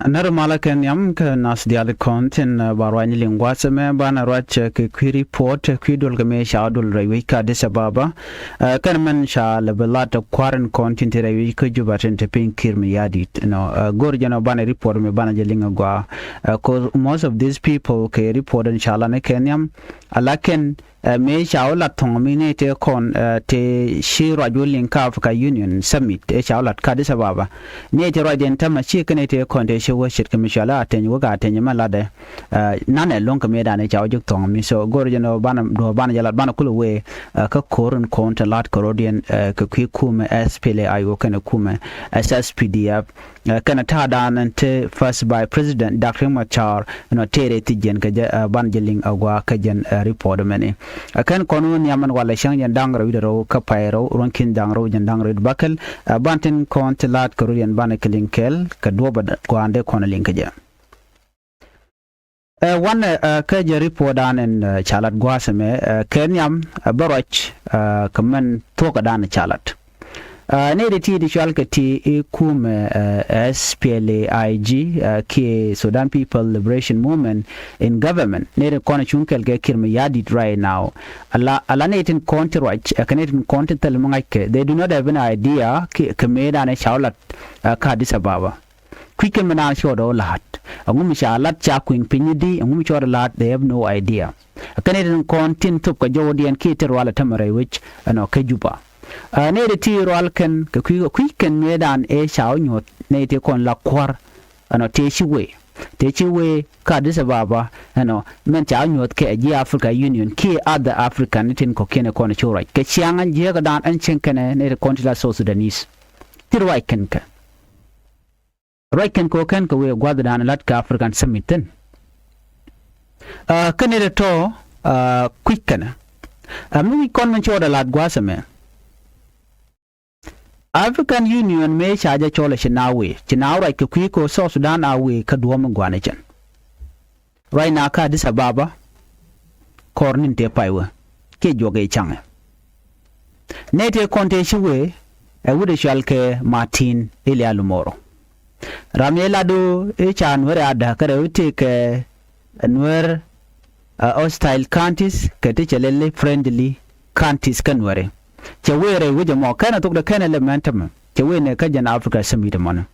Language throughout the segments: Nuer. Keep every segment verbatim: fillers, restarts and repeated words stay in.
Nɛr malä kɛ nhiam kɛ nath diaal kɔn tin, eh, ba ruacni liŋ gua̱a̱th ɛmɛ banɛ ruac, eh, kɛ kui̱ report, eh, kui̱ duɔl kɛ mëë ca duɔl rɛy wec kä Addis Ababa. Eh, kɛn mɛn ca lɛ bi lat kua̱r in kɔn tin te rɛy wec kä Juba tin te piny Kiir Mayardit. Nɔ, eh, go̱r jɛn ɔ banɛ report mi banɛ jɛ liŋ a gɔaa. Eh, 'cause most of these people kɛ report in ca lan kɛ nhiam. Ala kɛn, eh, mëë ca wä lat thɔŋ mi ni te kɔn, eh, te ci ruac wä liŋ kä Africa Union Summit, eh, ca wä lat kä Addis Ababa. Ni te ruac den tämɛ ci kɛn te kɔn te ci wä ce̱tkɛ mi cɔal a teny wä ka teny mɛ latdɛ. Eh, nanɛ lo̱ŋ kɛ mëë danɛ ca wä ji̱k thɔŋ mi, so go̱r jɛn ɔ banɛ duɔ banɛ jɛ lat banɛ kulɛ wee, eh, kä ko̱r in kɔn te lat kɛ rɔ̱diɛn, eh, kɛ kui̱ kumɛ S P L A I O kɛnɛ kumɛ S S P D F. Eh, kɛnɛ ta̱a̱ da̱a̱n ɛn te First Vice President Doctor Riek Machar, ɛnɔ tëërɛ thi̱c jɛn kɛ jɛ, eh, ban jɛ liŋ a gua̱a̱ kä jɛn, eh, report mɛni. Eh, kɛn kɔn wä nhiam ɛn walɛ cäŋ jɛn da̱ŋ rɛw wi̱cdɛ rɛw kä pay rɛw ruɔ̱n ki̱n da̱ŋ rɛw jɛn da̱ŋ rɛw wi̱cdɛ bäkɛl, eh, ban tin kɔn ti la̱a̱t kɛ rut yɛn banɛ kɛ liŋ kɛɛl kɛ duɔ̱ɔ̱p ɛ gua̱a̱n dee kɔn liŋ kɛ jɛ. Ɛ, wanɛ, ɛ, kä jɛ report dan ɛn, ɛ, ca lat gua̱a̱th ɛmɛ, ɛ, kɛ nhiam, ɛ, bä ruac, ɛ, kɛ mɛn thuɔ̱kä dan ca lat. Ɛ, nɛy ti ti cɔal kɛ ti i̱ kumɛ, ɛ, S P L A I G, ɛ, kiɛ Sudan People Liberation Movement in government. Nɛy ti kɔn cuŋ kɛl kɛ Kiir Mayardit right now. Ala, ala nɛy tin kɔn ti ruac, ɛ, kɛ nɛy tin kɔn ti thil mi ŋa̱ckɛ. They do not have any idea kɛ, kɛ mëë dan ɛ ca wä lat, ɛ, kä Addis Ababa. Kui̱c kɛn mi naan cɔɔdɛ wä la̱a̱t. Ɛŋu mi ca lat ca kui̱ny piny i̱di, ɛŋu mi cɔɔdɛ la̱a̱t, they have no idea. Kɛn i̱ tin kɔn tin thop kɛ jɔwdiɛn kiɛ ti rual ɛ tämɛ rɛy wec ɛnɔ kä Juba. Ɛ, nɛy ti ti rual kɛn kɛ kui̱, kui̱c kɛn mëëdan ëë ca wä nyuɔ̱th nɛy ti kɔn la kua̱r ɛnɔ tëë ci wee. Tëë ci wee kä Addis Ababa ɛnɔ mɛn ca wä nyuɔ̱th kɛ ji̱ Africa Union kiɛ other African ni tin kɔ̱kiɛn ɛ kɔn ɛ ci wä ruac. Kɛ ciaŋ ɛn jiääkdan ɛn cieŋ kɛnɛ nɛy ti kɔn ti la South Sudanese. Ti ruac kɛn kɛ. Ruac kɛn kɛ ɣöö kɛn kɛ wëë gua̱thdan la̱t kɛ African Summit thi̱n. Aa, kɛn i̱ tɔ̱, aa, kui̱c kɛnɛ. Aa, mi wi̱c kɔn min cɔɔdɛ la̱t gua̱a̱th ɛmɛ. African Union mëë ca jɛ cɔl ɛ ci naath wëë, ci naath ruac kɛ kui̱ kɛ ɣöö South Sudan a wëë kä duɔ̱ɔ̱p mi gua̱n ɛ cɛn. Ruacna kä Addis Ababa, kɔr ni̱n tëë pay wä kiɛ juɔk ëë caŋɛ. Nɛy tëë kɔn tëë ci wëë ɛ wut ɛ cɔal kɛ Martin Ilia Lumoro. Ram yɛ lat ɣöö i̱ ca Nuɛr ɛ adäk kärɛ wä tëë kɛ Nuɛr, ɛ, hostile countries kɛ ti cɛ lɛli friendly countries kä Nuɛri. Cɛ wëë rɛy wec ɛmɔ kɛnɛ thok dee kɛnɛ lɛ mɛn tämɛ cɛ wëë nɛ kä jɛn Africa Summit ɛmɔni.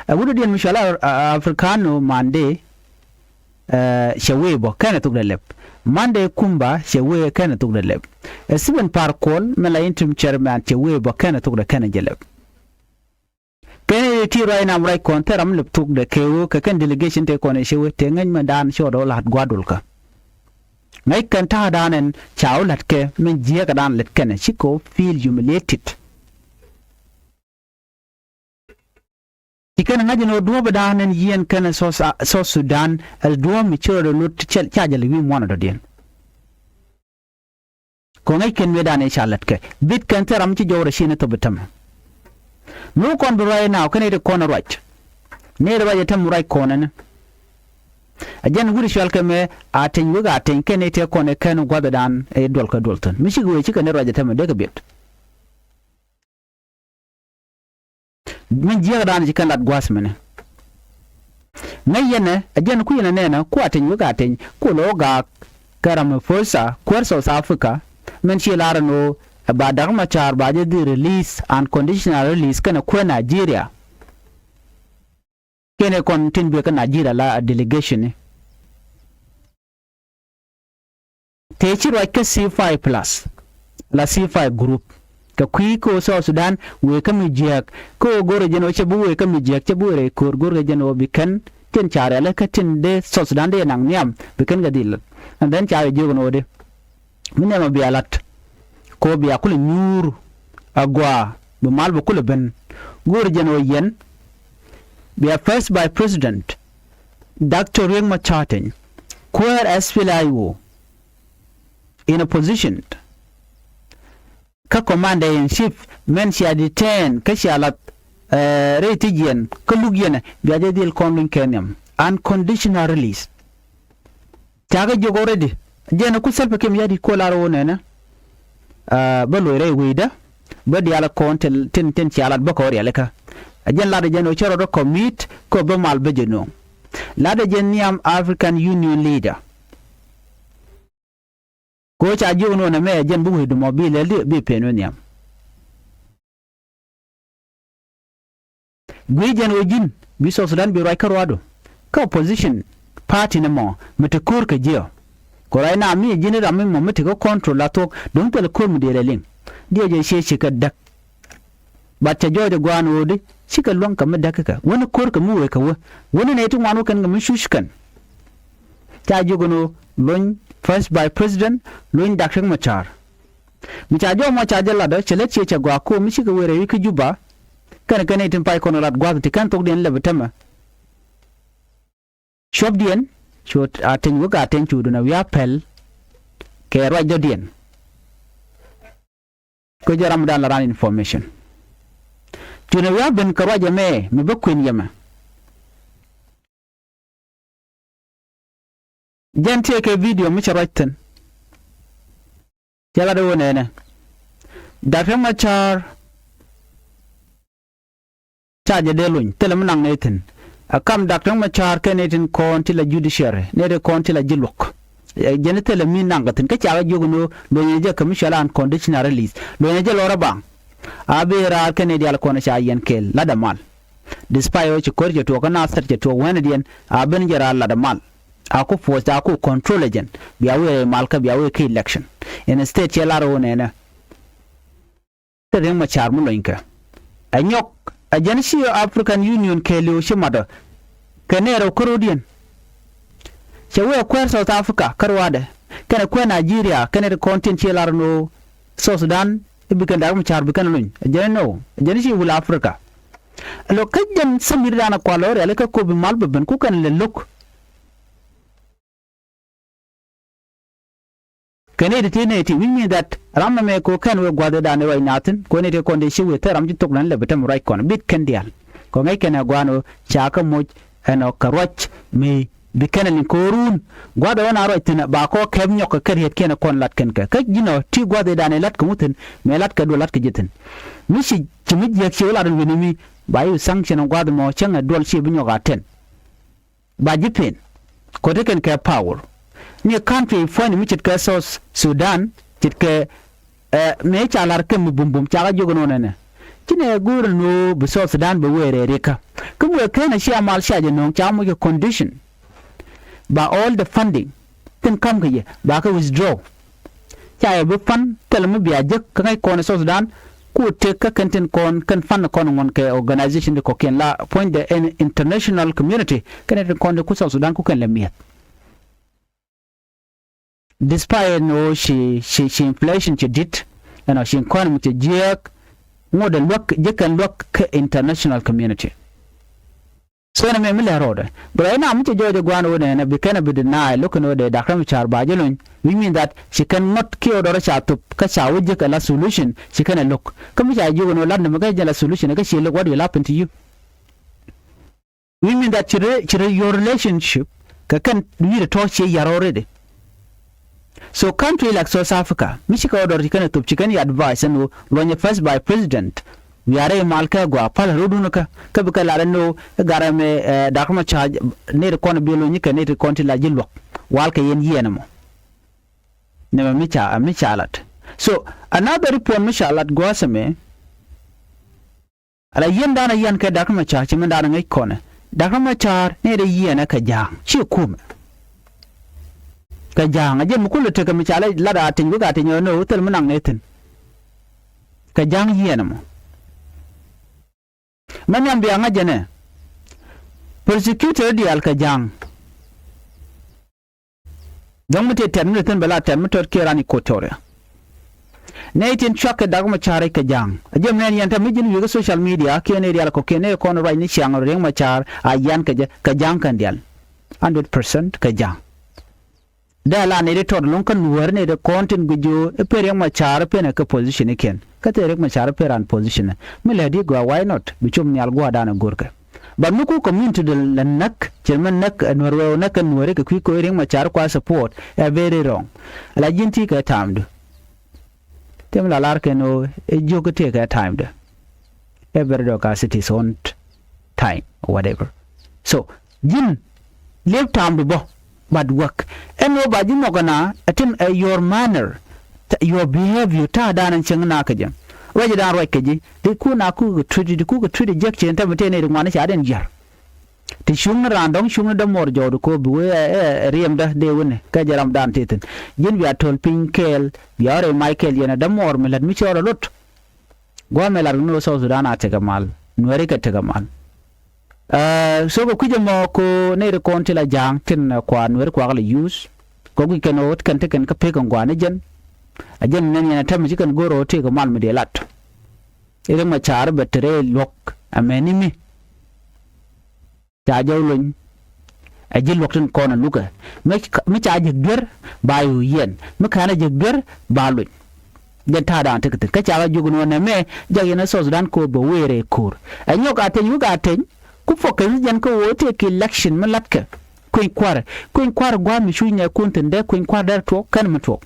Ɛ wut ɛ diɛn mi cɔal a, a, Africano Monday, ɛ, cɛ wëë bä kɛnɛ thok dee lɛp. Monday Kumba cɛ wëë kɛnɛ thok dee lɛp. Ɛ Stephen Par Kuol mɛn la interim chairman cɛ wëë bä kɛnɛ thok dee kɛnɛ jɛ lɛp. Kɛn i̱ ti ruac nam ruac kɔn thil ram lɛp thok dee kɛ ɣöö kɛ kɛn delegation tëë kɔn ɛ cɛ wee tëë ŋäc mɛn daan cɔɔdɛ wä la̱t gua̱a̱r dol kä. Ŋäc kɛn ta̱a̱ daan ɛn ca wä la̱t kɛ mɛn jiääkɛ daan lät kɛnɛ cikɛ wä feel humiliated. Ci kɛn ŋa̱c ɛn ɣöö duɔ̱ɔ̱p ɛ da̱a̱n ɛn yiɛn kɛnɛ South, South Sudan ɛ duɔ̱ɔ̱p mi ci rɔ dee lot ca jɛ lɛ wi̱i̱ muɔ̱ɔ̱n ɛ dɔ̱diɛn. Kɛ ŋäc kɛn mëëdan ëë ca lät kɛ bit kɛn thil ram ci jɔwrɛ ci ni thop ɛ tämɛ. Mi wä kɔn bi ruac ɛ naaw kɛn ɛ ti kɔn ɛ ruac. Ni ɛ ruac ɛ tämɛ ruac kɔn ɛn. Ɛ jɛn wi̱r cual kɛ mɛ a teny wek a teny kɛn ɛ tëë kɔn ɛ kɛn gua̱thdan ɛ duɔl kä duɔl thön mi cikɛ wee cikɛ ni ruac ɛ tämɛ dee kɛ biɛt. Min jiääkdan ci kɛn lat gua̱a̱th mɛnɛ. Ŋäc yɛnɛ ɛ jɛn ku yɛnɛ nɛnɛ ku a teny wek a teny ku lo̱ gaak kɛ Ramaphosa kuäär South Africa. Min ci lar ɛn ɣöö ɛ ba Dak Macar ba jɛ dhil release, unconditional release kɛnɛ kuäär Nigeria. Kɛnɛ kɔn tin biɛ kä Nigeria la a delegation ni. Tëë ci ruac kä C five plus la C five group kɛ kui̱ kä ɣöö South Sudan wëë kä mi jiääk kä ɣöö go̱rɛ jɛn ɣöö cɛ bi wëë kä mi jiääk cɛ bi wëë rɛy ko̱r go̱rkɛ jɛn ɣöö bi kɛn tin ca rialikä tin dee South Sudan dee naŋ nhiam bi kɛn kɛ dhil. And then ca yɛ jiök ɛn ɣöö dee mi nhiam a bia la̱t kɛ ɣöö bia kulɛ nyuur agɔaa bi mal bi kulɛ ben. Go̱rɛ jɛn ɣöö yɛn bia First Vice President Doctor Riek Machar Teny kuäär S P L A I O in a position kä commander in chief mɛn cia detain kä cia lath, eh, rɛy ti jiɛn kä luk yɛnɛ bia jɛ dhil kɔn luny kɛ nhiam unconditional release. Cakɛ jiök already jɛn ku Salva Kiir Mayardit ku lar ɣöö nɛnɛ, ah, bä luɔc rɛy wecdä bä diaal kɔn tin, tin, tin cia lat bä kɔn rialikä. Ɛ jɛn latdɛ jɛn ɣöö cä rɔɔdɛ commit kɛ ɣöö bä mal bä jɛ nööŋ. Latdɛ jɛn nhiam African Union leader. Kɛ ɣöö ca jiök ni ɣöö nɛmɛ ɛ jɛn bi wecdu mɔ bi lɛl di bi pën wä nhiam. Guic jɛn ɣöö ji̱n bi South Sudan bi ruac kä ruaadu kä opposition party ni mɔ mi te ko̱r kɛ jiɛ. Kɛ ruac na mi ji̱n ram mi mɔ mi te kä control la thuɔ̱k do̱ŋ thil ko̱r mi dee lɛ liŋ. Diɛ jɛ ciɛ ci kɛ däk. But cɛ jɔɔc ɛ gua̱a̱n ɣöö di cikɛ luäŋ kɛ mi däk kɛ wä ni ko̱r kɛ mi wëë kɛ wä wä ni nɛy ti ŋuan wä kɛn kɛ mi cuc kɛn. Ca jiök ɛn ɣöö luny first vice president luny Dak Riek Machar. Mi ca jɔw mɔ ca jɛ latdä cɛ lät ciɛ cɛ gɔaa ko̱o̱m mi cikɛ wëë rɛy wi̱c kä Juba. Kɛnɛ kɛn i̱ tin pay kɔn lat gua̱th ti kɛn thokdiɛn lɛ bi tämɛ. Cuɔpdiɛn cu a teny wek a teny cu dun a wi̱i̱ a pɛl kɛ ruac dɔ̱diɛn. Kä jɛ ramdan la ran information. Cu nɛ wi̱i̱ a ben kɛ ruac ɛmɛ mi bä kuën yɛmɛ. Jɛn tëëkɛ video mi cɛ ruac thi̱n. Cɛ lat i̱ wä nɛnɛ Dak Riek Machar ca jɛ dee luny thilɛ mi naŋ nɛ thi̱n. A kam Dak Riek Machar kɛ nɛ tin kɔn ti la judiciary nɛ ti kɔn ti la ji̱ luɔk. Jɛn thilɛ mi naŋ kɛ thi̱n kä ca kɛ jiök ni luny jɛ kɛ mi cɔal unconditional release luny jɛ lɔrä baŋ. A bi raar kɛ nɛ dial kɔn ca yɛn kɛɛl lat a mal. Despite ɣöö ci ko̱r cɛ tuɔɔk kä Nasir cɛ tuɔɔk wänädiɛn a ben jɛ raar lat a mal. A ku force a ku control agent bia wee mal kä bia wee kä election. Instead cɛ lar ɣöö nɛnɛ. Te Riek Machar mi lony kɛ ɛ nyɔk ɛ jɛn ci African Union kɛɛliw ci matdä. Kɛ nɛɛrɛ kärodiɛn cɛ wee kuɛɛr South Africa kä ruaadɛ kɛnɛ kuɛɛr Nigeria kɛnɛ ti kɔn tin ci lar ni ɣöö South Sudan i̱ bi kɛn Dak Machar bi kɛn lony ɛ jɛn ni ɣöö ɛ jɛn ci wul Africa. Ɛ lo̱k kä jɛn samiridan ɛ kual ɣöö riali kä kopi mal bɛ ben ku kɛn lɛ lo̱k. Kɛ nɛy ti ti nɛy ti, which means that ram ɛmɛ kɛ ɣöö kɛn wee gua̱thdan i̱ ruac nathin kɛ ɣöö nɛy ti kɔn dee ci wee thil ram ci thok dan lɛ bi tɛm ruac kɔn bit kɛn diaal. Kɛ ɣöö ŋäc kɛn ɛ gua̱a̱n ɣöö ca kɛ moc ɛn ɔ kɛ ruac mëë bi kɛn ɛ liŋ kɛ ɣöö ruun gua̱th ɛ ɣän a ruac thi̱n ɛ ba kɔ kɛp nyɔk kɛ kɛ rietkiɛn ɛ kɔn lat kɛn kɛ kä ji̱n ɔ ti gua̱thdan ɛ lat kɛ ŋu thi̱n mëë lat kɛ duɔl lat kɛ ji̱ thi̱n. Mi ci ci mi jiäk ci wä lat ɛn wi̱n ɛ mi ba i̱ sanction ɛ gua̱th ɛmɔ cäŋ ɛ duɔl ci bi nyɔk a tɛn. Ba ji̱ pen kɔ tekɛn kɛ power. Ni country puɔ̱ny mi ce̱tkɛ South Sudan ce̱tkɛ ɛ mëë ca la̱r kɛ mi bumbum ca kɛ jiök ɛn ɣän ɛnɛ. Ci nɛ go̱o̱r ɛn ɣöö bi South Sudan bɛ wëë rɛɛ rikä kä mi wëë kɛn ɛ cia mal cia jɛ nööŋ ca moc kɛ condition. Ba all the funding tin ka̱m kɛ yɛ ba kɛ withdraw. Ca yɛ bi pan thilɛ mi bia jek kä ŋäc kɔn ɛ South Sudan ku tëk kä kɛn tin kɔn kɛn pan kɔn ŋuɔ̱n kɛ organization ti kɔ̱kiɛn la puɔ̱nydɛ ɛn international community kɛn tin kɔn ti ku South Sudan ku kɛn lɛ mi̱eth. Despite ɛn ɣöö ci ci ci inflation ci di̱t ɛn ɣöö ci economy ci jiääk ŋot ɛ luäk ji̱ kɛn luäk kä international community. So nɛ mɛ mi lɛ rɔɔdɛ bɛ rɔy na mi cɛ jɔɔc ɛ gua̱a̱n ɣöö nɛnɛ bi kɛn ɛ bi deny lo̱k kɛn ɣöö dee Dak Riek Machar ba jɛ lony, which mean that ci kɛn ŋɔt kiɛ ɣöö dɔrɔ ca thop kä ca wä jiäk ɛ la solution ci kɛn ɛ lo̱k kä mi ca jiök ɛn ɣöö lat nɛ mi kä jɛ la solution kä ciɛ lo̱k, what will happen to you? Which mean that ci rɛ ci rɛ your relationship kɛ kɛn wi̱i̱dɛ tɔ̱ ciɛ yar already. So country like South Africa mi cikɛ ɣöö dɔr ci kɛn ɛ thop ci kɛn ɛ advice ɛn ɣöö luɔnyɛ first vice president. Wiarɛ i̱ mal kɛ gɔaa pal rot wun kä kä bikɛ lar ɛn ɣöö i̱ garɛ mɛ ɛ Dak Machar nɛy ti kɔn bi luny kɛ nɛy ti kɔn ti la ji̱ luɔk wal kɛ yɛn yiɛn ɛmɔ. Nɛmɛ mi ca mi ca lat. So another report mi ca lat gua̱a̱th ɛmɛ. Ala yiɛn danɛ yiɛn kɛ Dak Machar ci min danɛ ŋäc kɔnɛ Dak Machar nɛy ti yiɛnɛ kɛ ja̱a̱ŋ ci kumɛ. Kɛ ja̱a̱ŋ a jiɛn mi kulɛ tekɛ mi ca lɛ lat a teny wek a teny ɣän ɣöö thil mi naŋ nɛ thi̱n. Kɛ ja̱a̱ŋ yiɛn ɛmɔ. Mɛ nhiam bia ŋa̱c jɛnɛ. Prosecutor diaal kɛ ja̱a̱ŋ. Dhɔ̱ŋ mi tëë tɛt mi te thi̱n bɛ la tɛt mi tɔt kiɛ ran Equatoria. Nɛy tin cuak kɛ Dak Machar kɛ ja̱a̱ŋ a jiɛm nɛn yɛn tɛ mi ji̱n wi̱i̱ kä social media kiɛ nɛy rial kɔ̱kiɛn nɛy kɔn ruac ni ciaŋ Riek Machar a yian kɛ jɛ kɛ ja̱a̱ŋ kɛn diaal. Hundred percent kɛ ja̱a̱ŋ. Dee la nɛy ti tɔt lo̱ŋ kä nuäär nɛy ti kɔn tin guic ji̱ ɣöö i̱ pen Riek Machar i̱ pen ɛ kɛ position ikiɛn kä thil Riek Machar i̱ pen ran position ɛ mi lɛ di gɔaa, why not bi cop nhial gua̱a̱r danɛ go̱rkɛ. But mi ku community dee lɛ näk cɛ mɛ näk ɛ nuäär wee wä näk kɛ nuääri kɛ kui̱ kɛ Riek Machar kua support ɛ very wrong. Ala ji̱n ti kɛ time du. Thim la lar kɛn ɣöö ɛ jiök kä tëëkɛ time dɛ. Ɛ very dɔk a cities on. time or whatever. So ji̱n liep ta̱a̱mdu bä, but work. Ɛn ɣöö ba ji̱ nhɔk ɛna ɛ tin ɛ your manner, your behavior, ta̱a̱dan ɛn cieŋ na kä jɛ. Ruacdan ruac kä ji̱ di kun a kukɛ treat, di kukɛ treat jek cieŋ tämɛ tëë nɛy ti ŋuan ca den jiar. Ti cuŋni raan dɔ̱ŋ cuŋni dämuɔɔr jɔwdu kɔ bi wee ɛ, ɛ, ɛ riɛmdä dee wini kä jɛ ramdan tëë thi̱n. Ji̱n bia to̱l piny kɛɛl, bia rɛy mac kɛɛl yɛn ɛ dämuɔɔr mi lät mi cɔɔr ɛ lot. Gua̱a̱th mëë lar ni wä South Sudan a tekɛ mal, Nuääri kɛ tekɛ mal. Ɛ, so kɛ kui̱c ɛmɔ ko nɛy ti kɔn ti la ja̱a̱ŋ tin, ɛ, kua Nuääri kuak la use. Kɛ kui̱c kɛn ɣöö ti kɛn ti kɛn kä pek kɛn gua̱a̱r ni jɛn. A jɛn nɛn yɛn a tɛmɛ ci kɛn go̱r ɣöö tëëkɛ mal mi dee lat. I̱ Riek Machar bɛ te rɛy luɔ̱k amäni mi. Ca jɛ wä lony. Ɛ ji̱ luɔ̱k tin kɔn ɛ lukɛ. Mi, mi ca jek duer ba yo̱o̱ yɛn. Mi ka̱n ɛ jek duer ba lony. Jɛn ta̱a̱ da̱a̱n tekɛ thi̱n. Kä ca kɛ jiök ni wä nɛmɛ jak yɛn ɛ South Sudan ko̱o̱p bɛ wëë rɛy ko̱o̱r. Ɛ nyɔk a teny wi̱i̱ ka teny. Ku focus ni jɛn kä ɣöö tëëkɛ election mi la̱tkɛ. Kueny kua̱r. Kueny kua̱r gua̱a̱th mi cuc nɛ kun thi̱n dee kueny kua̱r dee tuɔɔk kɛn mi tuɔɔk.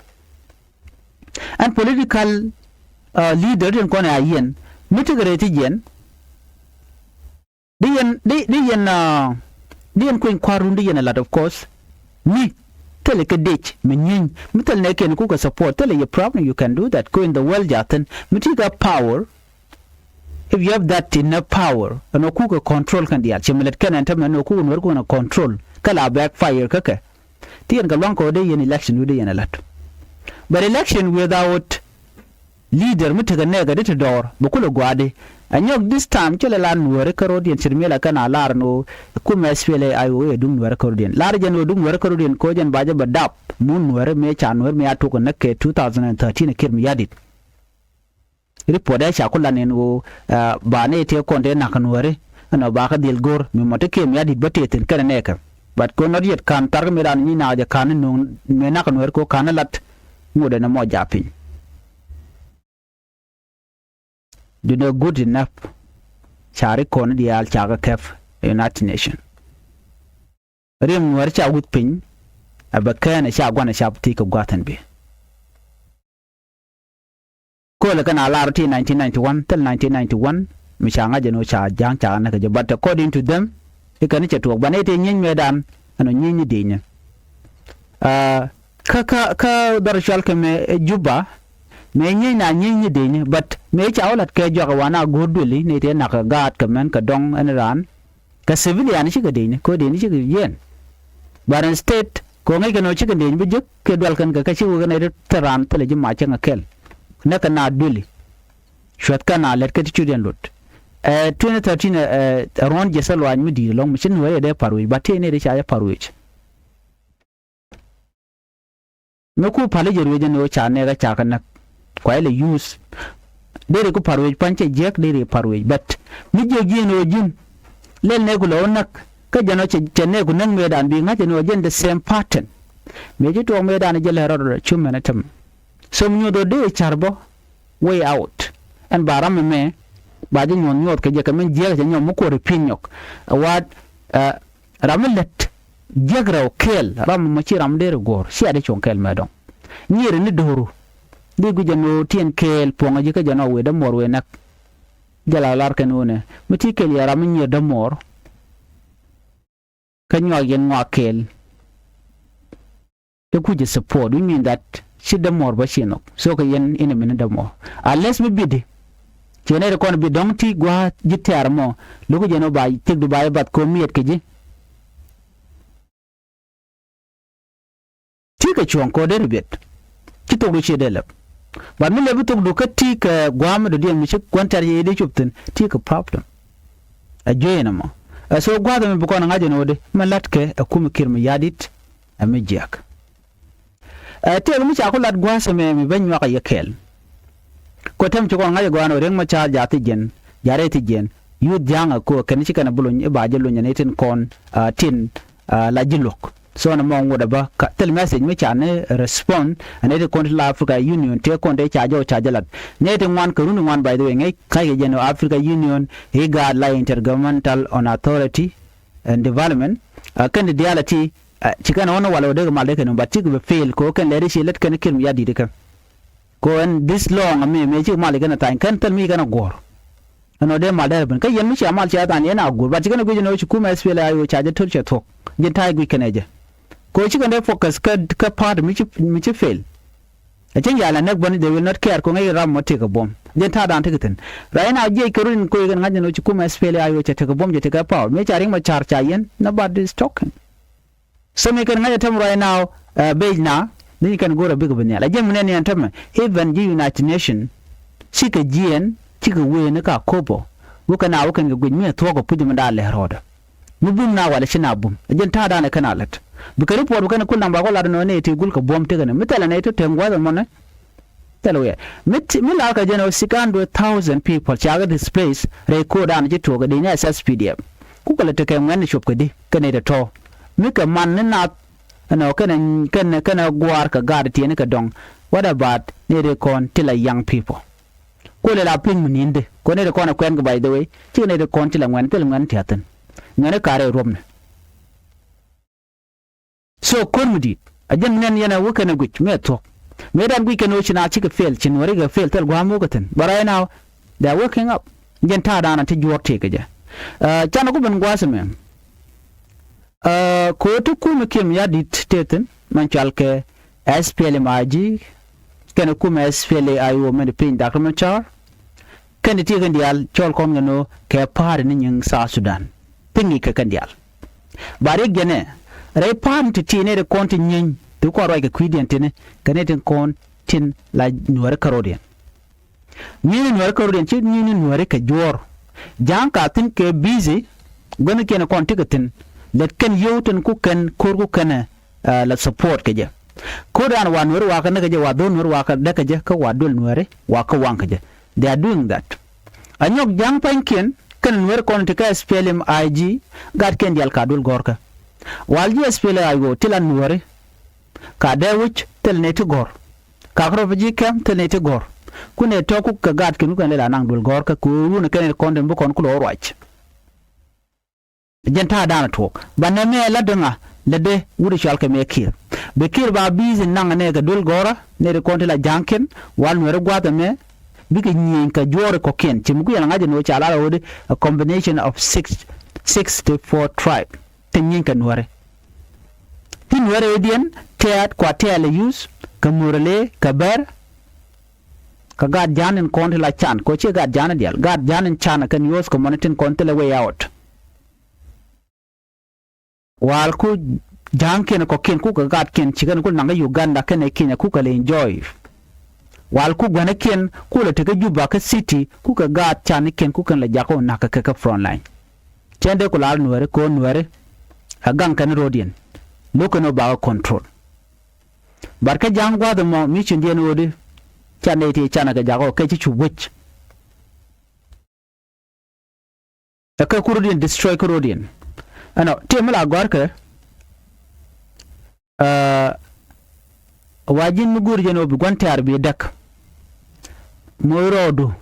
Ɛn political, uh, leader tin kɔn ɛ a yɛn. Mi tekɛ rɛy ti jɛn. Di yɛn, di, di yɛn, uh, di yɛn kueny kua̱run di yɛn a lat, of course. Mi thilɛ kɛ dec mi nyieeny, mi thilɛ nɛ kɛn kukɛ support, thilɛ yɛ problem, you can do that. Kɛ in the world ja̱thin mi ti kɛ power. If you have that enough power, ɛn ɔ kukɛ control kɛn diaal. Cɛ mi lät kɛn ɛn tämɛ ɛn ɔ kukɛ Nuäär kukɛ control. Kä la backfire kä kɛ. Ti yɛn kɛ luaŋ kɛ ɣöö dee yɛn election wi̱i̱ dee yɛn ɛ la̱t. But election without leader mi tekɛ nɛɛkɛ di ti dɔɔr bɛ kulɛ gua̱a̱di. Ɛ nyɔk this time cɛ lɛ la Nuääri kärɔ̱diɛn ce̱t mi la kɛn a lar ɛn ɣöö kumɛ S P L A I O ɛ duŋ Nuääri kärɔ̱diɛn. Lar jɛn ɣöö duŋ Nuääri kärɔ̱diɛn kɛ ɣöö jɛn ba jɛ bɛ dap mun Nuääri mëë ca Nuääri mëë a tuɔk ɛ näk kɛ two thousand and thirteen ɛ Kiir Mayardit. Report ɛ ca ku lan in ɣöö, ah, ba ni tëë kɔn tëë nak Nuääri ɛn ɔ ba kä dhil go̱r mi mɔ ti Kiir Mayardit bä tëë thi̱n kɛnɛ nɛɛkɛ. But kɛ not yet ka̱n thar kä mëë dan nyi nak jɛ ka̱n ni nuŋ mëë nak Nuääri kɛ ɣöö ka̱n ni lat ŋot ɛn ɛmɔ ja̱ piny. Duundɛ good enough. Ca ri kɔn diaal ca kɛ kɛp United Nation. Riɛm Nuääri ca wuth piny ɛ bɛ kɛn ɛ ca gua̱n ɛ ca thiec kɛ gua̱th ɛn bi. Köölɛ kɛn a lar ti nineteen ninety-one thil nineteen ninety-one mi ca ŋa̱c ɛn ɣöö ca ja̱a̱ŋ ca näk kɛ jɛ, but according to them i̱ kɛn i̱ cɛ tuɔɔk, but nɛy tëë nyieny mëëdan ɛn ɣöö nyieny ni di̱i̱nyɛ. Kä kä kä dhɔr cual kɛ mɛ Juba mɛ nyieny na nyieny ni di̱i̱nyɛ, but mɛ ca wä la̱t kɛ juak ɛ wan a go̱o̱r duëli nɛy tëë nak kɛ gaat kɛ mɛn kɛ dɔ̱ŋ ɛn raan. Kɛ civilian cikɛ dec ni kɛ dec ni cikɛ yɛn. But instead kɛ ŋäc kɛn ɔ cikɛ dec bi jek kɛ dual kɛn kɛ kɛ ci wek kɛn ɛ thil raan thilɛ ji̱ mac cäŋ ɛ kɛl. Nɛ kɛ na duëli cuɛth kɛn a lɛt kɛ ti cut yɛn luɔt. Ɛ twenty thirteen ɛ ruɔ̱n jiɛth ɛ luaac mi di̱i̱t ɛlɔ̱ŋ mi ci nuɛɛr yɛ dee pa̱r wec ba tëë nɛy ti ca yɛ pa̱r wec. Mi ku pali jɛ ruec ɛn ɣöö ca nɛɛk ɛ ca kɛ näk. Kua ilɛ use. Deri ku pa̱r wec pa̱ny cɛ jiäk deri pa̱r wec, but mi jiäk ji̱ ɛn ɣöö ji̱n lɛl nɛɛku lɛ wä näk kä jɛn ɔ cɛ nɛɛku näk mëëdan bi ŋa̱c ɛn ɣöö jɛn the same pattern. Mëë ci tuɔɔk mëëdan jɛ lɛ rɔɔd rɔɔd cu mɛn ɛ tämɛ. So mi nyuɔth ɣöö dee ca̱r bä way out. Ɛn ba ram ɛmɛ ba jɛ nyuɔth nyuɔth kɛ jɛ kɛ min jiäk cɛ nyɔk mi kuɔri pi̱n nyɔk. Ɛ wa̱a̱ ɛ Ram mi lät jiäk rɛw kɛɛl ram mɔ ci ram deri go̱o̱r cia di cuɔ̱ŋ kɛɛl mɛ dɔ̱ŋ. Nyier ni do̱ru di guic ɛn ɣöö tiɛn kɛɛl puɔ̱ŋä ji̱ kä jɛn ɔ wëë dämuɔɔr wëë näk. Jɛ la lar kɛn ɣöö nɛ mi ti kɛɛl yɛ ram mi nyier dämuɔɔr. Kä nyuak yɛn ŋuak kɛɛl. Te kuc support, which mean that ci dämuɔɔr bä ci nhɔk. So kɛ yɛn in a minute dämuɔɔr. Unless mi bidi. Ci nɛy ti kɔn bi dɔ̱ŋ ti gua̱a̱th ji̱ tɛ̈r mɔ. Lo̱k jɛn ɔ ba thikdu ba jɛ bath ko̱ miɛt kɛ ji̱. Ti kɛ cuɔ̱ŋ kɔ dee ri biɛt. Ci thokdu ci dee lɛp. But mi lɛp bi thokdu kä ti kɛ gua̱a̱m mi dɔ̱diɛn mi ci gua̱n tɛ̈r jɛ dee cop thi̱n. Ti kɛ problem. Ɛ juey ɛn ɛmɔ. Ɛ so gua̱a̱th ɛmɛ bi kɔn ɛ ŋa̱c ɛn ɣöö di. Mɛ la̱tkɛ ɛ kum Kiir Mayardit. Ɛ mi jiäk. Ɛ tëëk mi ca ku lat gua̱a̱th ɛmɛ mi ben nyuak ɛ yɛ kɛɛl. Kɔ tɛm ci kɔn ŋa̱c ɛ gɔaa ni Riek Machar ja̱ thi jiɛn ja̱ rɛy thi jiɛn. Youth ja̱a̱ŋ ɛ ko̱ kɛn ci kɛn ɛ bi lony i̱ ba jɛ lony ɛ ni tin kɔn, ɛ, tin, ɛ, la ji̱ luɔ̱k. So ni mɔ ŋot ɛ bä thil message mi ca ni respond ɛ ni tin kɔn ti la Africa Union tëë kɔn tëë ca jɔw ca jɛ lat. Ni tin ŋuan kɛ run ŋuan, by the way, ŋäc ka̱ckɛ jɛn ɛ Africa Union, IGAD, la Intergovernmental on Authority and Development. Ɛ kɛn ti diaal ɛ ti Ɛ, ci kɛn ɣɔn walɛ wä dee kɛ mal dee kɛn, but cikɛ bɛ fail kɛ ɣöö kɛn lɛri ci lät kɛn Kiir Mayardit kɛ. Kɛ ɣöö ɛn this long mi, mi cikɛ mal kɛn a tha̱a̱ny kɛn thil mi kɛn a guɔ̱ɔ̱r. Ɛnɔ dee mal dee rɛ ben kä yɛn mi cia mal cia than yɛn a guur, but ci kɛn ɛ guic ɛn ɣöö ci kumɛ S P L A I O ca jɛ to̱r cɛ thuɔ̱k. Ji̱n ta̱a̱ guic kɛn ɛ jɛ. Kɛ ɣöö ci kɛn dee focus kä, kä party mi ci, mi ci fail. Ɛ cäŋ yal ɛ näk bäni, they will not care, kɛ ɣöö ŋäc ram mɔ tëëkɛ buɔ̱m. Ji̱n ta̱a̱ dan tekɛ thi̱n. Right now jiɛc kɛ run in koc kɛn ŋa̱c ɛn ɣöö ci kumɛ S P L A I O ca tekɛ buɔ̱m, ca tekɛ power. Mi ca riŋ mɔ ca̱r ca yɛn, nobody is talking. So mi kɛn ŋa̱c ɛ tɛm right now, uh, bej na ni kɛn go̱o̱r a bikɛ bi nhial. A jiɛn mi nɛn yɛn tɛmɛ, even ji̱ United Nation cikɛ jiɛn, cikɛ wee ni ka kopɔ. Wä kɛn a wä kɛn kɛ guic mi ɛ thuɔ̱k ɛ puc mi da̱a̱ lɛ rɔɔdɛ. Mi bum na walɛ ci na bum. A jiɛn ta̱a̱ da̱a̱n ɛ kɛn a lät. Bikɛ report bikɛn kul namba kɔ lat nɔ nɛy ti gul kɛ buɔ̱m tekɛ ni. Mi thɛlɛ nɛy ti tɛŋ gua̱th ɛmɔnɛ. Thil wiɛ mi ti, mi la kɛ jɛn ɔ six hundred thousand people ca kɛ displace rɛy ko̱o̱r dan ci tuɔɔk kɛ di ni S S P D F. Kukɛ lɛ tekɛ ŋuɛn ni cop kɛ di kɛ nɛy tɛ tɔ̱ mi kɛ man ni nath. Ɛnɔ kɛnɛ, kɛnɛ, kɛnɛ gua̱a̱r kɛ gaat tiɛni kɛ dɔŋ. What about nɛy ti kɔn ti la young people? Kuɔlɛ la piny mi ni̱n di kɔn nɛy ti kɔn ɛ kuɛn kɛ, by the way, cikɛ nɛy ti kɔn ti la ŋuɛn, thil ŋuɛn tiathin. Ŋuɛn i̱ ka̱rɛ ruɔ̱pnɛ. So ko̱r mi di̱i̱t a jɛn mi nɛn yɛn a wä kɛn a guic mi a thuɔ̱k. Mëë dan guic kɛn ɣöö ci na cikɛ fail, ci Nuääri kɛ fail, thil gua̱a̱m wä kɛ thi̱n. But right now they are waking up. Jɛn ta̱a̱ da̱a̱n a ti juɔ̱ɔ̱r tëëk kɛ jɛ. Ɛ, canɛ ku ben gua̱a̱th ɛmɛ. Ɛ, ko̱ ti kumɛ kiɛm ya di̱t tëë thi̱n mɛn cɔal kɛ S P L M I G kɛnɛ kumɛ S P L A I O mɛn piny Doctor Machar. Kɛn ti ti kɛn diaal cɔl kɔn kɛ no̱o̱ kɛ pa̱a̱ri ni nyiŋ South Sudan. Piŋ i̱ kɛ kɛn diaal. Ba riɛk jɛnɛ rɛy pa̱a̱ri ti ti nɛy ti kɔn ti nyieny ti kɔn ruac kɛ kui̱diɛn tini kɛ nɛy ti kɔn tin la Nuääri kärɔ̱diɛn. Nyieny ni Nuääri kärɔ̱diɛn ci nyieny ni Nuääri kɛ juɔ̱ɔ̱r. Ja̱a̱ŋ ka thi̱n kɛ busy. Guäthnikiɛn kɔn ti kɛ thi̱n lɛt kɛn yio̱w tin ku kɛn ko̱r ku kɛn ɛ, la support kɛ jɛ. Ko̱r dan wa Nuääri wa kɛ näk kɛ jɛ, wa dho̱r Nuääri wa kɛ däk kɛ jɛ, kä wa duël Nuääri wa kɛ waŋ kɛ jɛ. They are doing that. A nyɔk ja̱a̱ŋ pa̱nykiɛn kɛn Nuääri kɔn ti kä S P L M I G, gatkiɛn diaal ka duël gɔ̱rkä. Wal ji̱ S P L A I O ti la Nuääri ka dee wi̱c thil nɛy ti gɔ̱r. Ka kɛ rɔ bi ji̱ kɛm thil nɛy ti gɔ̱r. Ku nɛy tɔ̱ ku kɛ gatkiɛn ku kɛn lɛ la naŋ duël gɔ̱rkä kɛ ɣöö wun kɛn kɔn den bi kɔn ku lɔ ruac. Jɛn ta̱a̱ da̱a̱n a tuɔɔk. Banɛ mɛ la däŋa lɛ dee wut cɔal kɛ mɛ Kiir. Bɛ Kiir ba busy naŋ nɛ kɛ duël gɔ̱rä nɛ ri kɔn ti la ja̱a̱ŋkiɛn wal Nuääri gua̱a̱th ɛmɛ. Bikɛ nyieny kɛ juɔ̱ɔ̱ri kɔ̱kiɛn ci mi ku yɛn la ŋa̱c ɛn ɣöö ca lar ɣöödi a combination of six, sixty-four tribe. Ti nyieny kɛ Nuääri. Ti Nuääri ëëdiɛn tɛ̈t kua tɛ̈t lɛ yuth kɛ Murle kɛ Bär. Kɛ gaat ja̱a̱n in kɔn ti la can kɛ ɣöö ciɛ gaat ja̱a̱n in diaal, gaat ja̱a̱n in can kɛn yuth kɛ mɔni tin kɔn thilɛ way out. Wal ku ja̱a̱ŋkiɛn kɔ̱kiɛn kukɛ gaatkiɛn ci kɛn ku naŋ kä Uganda kɛnɛ Kenya kukɛ lɛ enjoy. Wal ku gua̱nikiɛn ku lɛ te kä Juba kä city kukɛ gaat canikiɛn kukɛ lɛ jakä wä na̱k kɛ kɛ kä front line. Cɛn dee ku lar Nuääri kɛ ɣöö Nuääri ɛ gaŋ kɛn ro̱diɛn. Lo̱k kɛn ɣöö bakɛ control. But kä ja̱a̱ŋ gua̱a̱th ɛmɔ mi cindiɛn ɣöödi. Can dee ti canɛ kɛ jakä wä kɛ ci cup wec. Ɛ kɛ ku ro̱diɛn destroy kä ro̱diɛn. Ɛnɔ tiɛ mi la gɔ̱a̱rkɛ. Ɛ wa ji̱n mi go̱o̱ri jɛn ɣöö bi gua̱n tɛ̈r bi däk. Moc rɔɔdu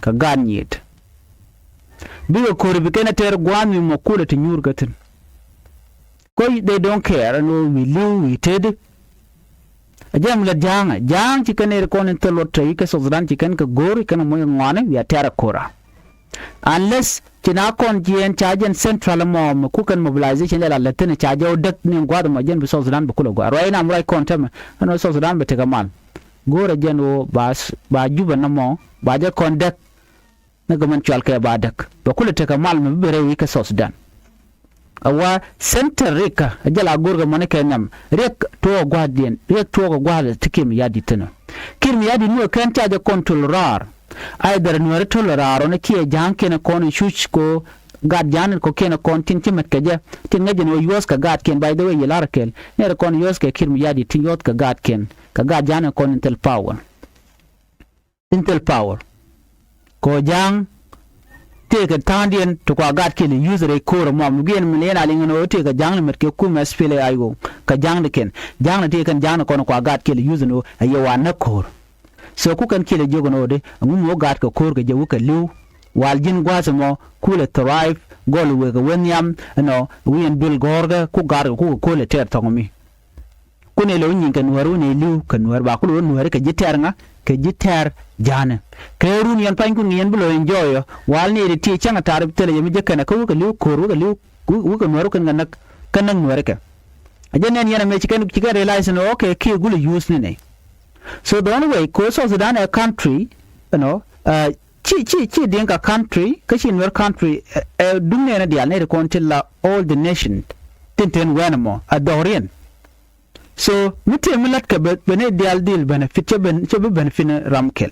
kɛ gaat nyiet. Bikɛ ko̱ri bi kɛn ɛ tɛr gua̱a̱th mi mɔ kulɛ ti nyuur kä thi̱n. Kä they don't care ɛn ɣöö wi̱i̱ li̱w wi̱i̱ tëëdi. A jɛm lät ja̱a̱ŋ ɛ ja̱a̱ŋ ci kɛn ɛ ri kɔn in thil luɔt tɔ̱ yi kɛ South Sudan ci kɛn kɛ go̱o̱ri kɛn ɛ moc ŋɔaani wi̱i̱ a tɛ̈r ɛ ko̱ra. Unless ci na kɔn jiɛɛn ca jɛn central mɔ mi ku kɛn mobilization lɛ la lät thi̱n ca jɛ wä däk ni gua̱a̱th mɔ jɛn bi South Sudan bi kulɛ gua̱a̱th ruac in am ruac kɔn tämɛ ɛn ɣöö South Sudan bi tekɛ mal. Go̱o̱rɛ jɛn ɣöö ba, ba Juba nɔmɔ ba jɛ kɔn däk. Ni kɛ mɛn cual kɛ ba däk bɛ kulɛ tekɛ mal mi bi rɛy wi̱i̱ kɛ South Sudan. A wa center riɛk kä a jɛ la go̱o̱rkɛ mɔni kɛ nhiam riɛk tuɔɔk gua̱a̱thdiɛn riɛk tuɔɔk gua̱a̱th ti Kiir Mayardit thi̱n ɔ. Kiir Mayardit mi wä kɛn ca jɛ kɔn to̱l raar. Either Nuääri to̱l raar ɔ ni kiɛ ja̱a̱ŋkiɛn kɔn in cuc ko gat ja̱a̱n in kɔ̱kiɛn kɔn tin ci mɛt kɛ jɛ tin ŋäc jɛ ni wä yuɔ̱th kɛ gaatkiɛn, by the way, yi la̱r kɛl nɛɛr kɔn yuɔ̱th kɛ Kiir Mayardit tin yuɔ̱th kɛ gaatkiɛn kɛ gat ja̱a̱n in kɔn in thil power. In thil power. Kɛ ɣöö ja̱a̱ŋ tëëkɛ tha̱a̱ŋdiɛn ti kua gatkiɛn lɛ yuth rɛy ko̱o̱r ɛmɔ mi guiɛn mi lɛ yɛn a liŋ ɛn ɣöö tëëkɛ ja̱a̱ŋ lɛ met kɛ kumɛ S P L A I O kɛ ja̱a̱ŋdikiɛn. Ja̱a̱ŋ ni tëëkɛ kɛn ja̱a̱ŋ ni kɔn kua gatkiɛn lɛ yuth ɛn ɣöö ɛ yɛ wa näk ko̱o̱r. So ku kɛn kiɛ lɛ jiök ɛn ɣöö di ɛŋu mi wä gat kɛ ko̱o̱r kɛ jɛ wä kɛ li̱w. Wal ji̱n gua̱a̱th ɛmɔ kulɛ thrive gɔl wëë kɛ wä nhiam ɛnɔ wi̱i̱ ɛn duël gɔ̱rkɛ ku gatkɛ kukɛ ko̱o̱r lɛ tɛɛr thɔ̱ŋ mi. Kun ɛ lo̱ nyiŋ kɛ Nuäär wun ɛ li̱w kɛ Nuäär ba ku lo̱ Nuäär kɛ ji̱ tɛ̈r ŋa kɛ ji̱ tɛ̈r ja̱a̱nɛ. Kɛ run yɛn panykun kɛ yɛn bi lo̱c enjoy ɔ wal ni ri ti cäŋ a ta̱r thilɛ yɛ mi jɛ kɛnɛ kä wä kɛ li̱w ko̱r wä kɛ li̱w wä kɛ nuɛr wä kɛn kɛ näk kä näk nuɛri kɛ. A jɛ nɛn yɛn a mëë ci kɛn ci kɛn realize ni okay kiɛ gulɛ use ni nɛ. So the only way ko South Sudan ɛ country, you know, ci ci ci Dinka country kä ci Nuer country ɛ duŋ nɛn a dial nɛ ri kɔn ti la all the nation. Tin ten wɛn mɔ a dhɔriɛn. So mi tëë mi la̱tkɛ bɛ bɛ ni diaal dhil benefit cɛ ben cɛ bi benefit ni ram kɛl.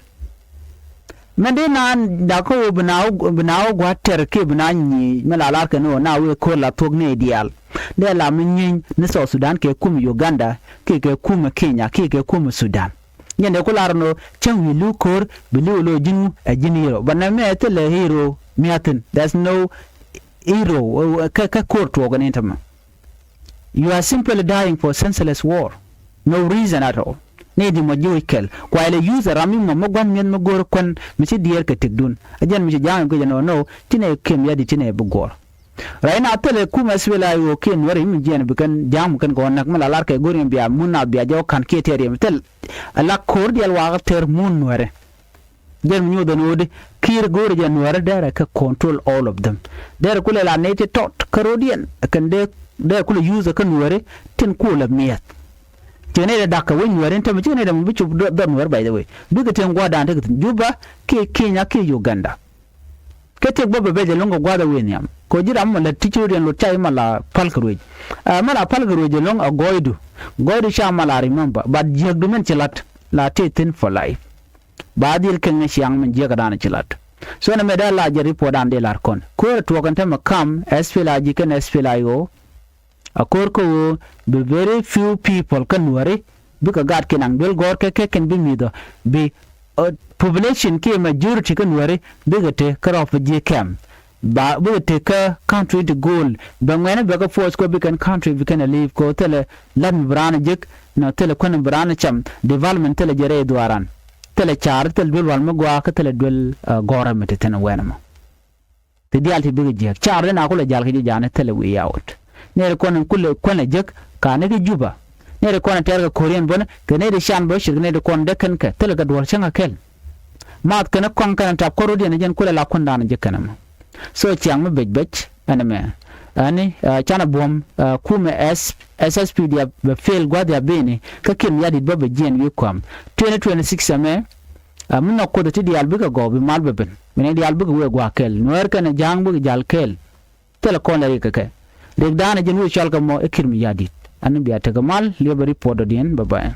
Mɛn dee naan dak kä ɣöö bi naath bi naath gua̱a̱th tɛr kiɛ bi naath nyiec mi la lar kɛ ni ɣöö na wee ko̱r la thuɔ̱k ni diaal. Dee la mi nyieny ni South Sudan kɛ kum Uganda kiɛ kɛ kum Kenya kiɛ kɛ kum Sudan. Nyɛn dee ku lar ni ɣöö cäŋ wi̱i̱ li̱w ko̱r bi li̱w lo̱o̱ ji̱n ɛ ji̱n hero but nɛ mɛ thilɛ hero miathin there's no hero kä kä ko̱r tuɔɔk ni tämɛ. You are simply dying for senseless war. No reason at all. Ni di mɔ ji̱ wi̱c kɛl kuay lɛ use ram mi mɔ mi gua̱n mi̱eth mi go̱o̱r kuän mi ci diɛɛr kɛ tëkdun. A jɛn mi ci ja̱a̱ŋ guic ɛn ɣöö no ci nɛ kem yadi ci nɛ bi guɔ̱ɔ̱r. Right now thilɛ kum ɛ SPLA-IO kiɛ Nuɛri mi jiɛɛn bi kɛn ja̱a̱ŋ mi kɛn gɔ̱ɔ̱r näk mi la lar kɛ go̱o̱r yɛn bia mun nath bia jɔw ka̱n kiɛ tɛɛr yɛn thil. Ɛ la ko̱o̱r diɛl wakä tɛr mun Nuɛri. Jɛn mi nyuuth ɛn ɣöödi kiir go̱o̱rɛ jɛ Nuɛrɛ dɛrɛ kɛ control all of them. Dɛrɛ kulɛ la nɛy ti tɔt kä ro̱diɛn kɛn dee dɛrɛ kulɛ use kä Nuɛri tin kulɛ miɛth. Cikɛ nɛy dɛ da̱k kɛ wec Nuɛri in tämɛ cikɛ nɛy dɛ mɔ bi cop dhɔr Nuɛri by the way bikɛ tin gua̱a̱r da̱a̱n tekɛ thi̱n Juba kiɛ Kenya kiɛ Uganda. Kɛ tëk bä bɛ bɛc ɛlɔ̱ŋ kɛ gua̱a̱th ɛ wëë nhiam kɛ ji̱ ram mɔ lät ti ci ro̱diɛn lot ca i̱ mɔ la päl kɛ ruëc. Ɛ mɔ la päl kɛ ruëc ɛlɔ̱ŋ ɛ gɔɔydu. Gɔɔydu ca mɔ la remember but jiäkdu mɛn ci la̱t la tëë thi̱n for life. Ba dhil kɛŋ ni ciaŋ min jiäkädan ci lat. So ni mëë dee la jɛ report dan dee lar kɔn ko̱r tuɔɔk in tämɛ kam SPLA-IG kɛn SPLA-IO. A ko̱r kä ɣöö bi very few people kä Nuɛri bikɛ gaat kiɛ naŋ duel gɔ̱rkɛ kɛ kɛn bi mi̱th ɔ bi population kiɛ majority kä Nuɛri bikɛ te kä refugee camp. Ba bikɛ te kä country ti go̱o̱l bɛ ŋuɛni bɛ kä force kɔ bikɛn country bikɛn a leave kɔ thilɛ. La̱t mi bi raan jek nɔ thilɛ kuän mi bi raan cam development thilɛ jɛ rɛy dhuaaran. Thilɛ caar thilɛ duel wal mi gɔaa kä thilɛ duel gɔ̱rä mi ti thi̱n wɛn ɛmɔ. Ti diaal ti bikɛ jiäk caar di na kulɛ jal kɛ ji̱ ja̱a̱ni thilɛ wi̱i̱ yaw. Nɛy ti kɔn in kulɛ kuän ɛ jek ka̱n ni kä Juba. Nɛy ti kɔn in tɛɛr kɛ ko̱riɛn bänä kɛ nɛy ti can bä cir kɛ nɛy ti kɔn dee kɛn kɛ thilɛ kɛ duɔ̱r cäŋ kɛ kɛl. Math kɛn kɔŋ kɛn tap kɔr wä diɛn jɛn kulɛ la kuändaan ji̱ kɛn ɛmɔ. So ciaŋ mi bec bec ɛn ɛmɛ ɛni canɛ buɔ̱m kumɛ SSPDF bɛ fail gua̱th ya bini kä kiɛn ya dit bä bɛ jiɛn wi̱i̱ kuam. Twenty twenty six ɛmɛ mi nhɔk kuoth ti diaal bikɛ gɔw bi mal bɛ ben. Bini diaal bikɛ wee gua̱a̱k kɛl nuɛɛr kɛnɛ ja̱a̱ŋ bikɛ jal kɛl. Thilɛ kɔn lɛ rik kɛ kɛ rik da̱a̱n ɛ ji̱n wi̱i̱ cɔal kɛ mɔ i̱ ki̱r mi ya dit. Ɛn bia tekɛ mal liɛpɛ report dɔ̱diɛn bɛ bɛ.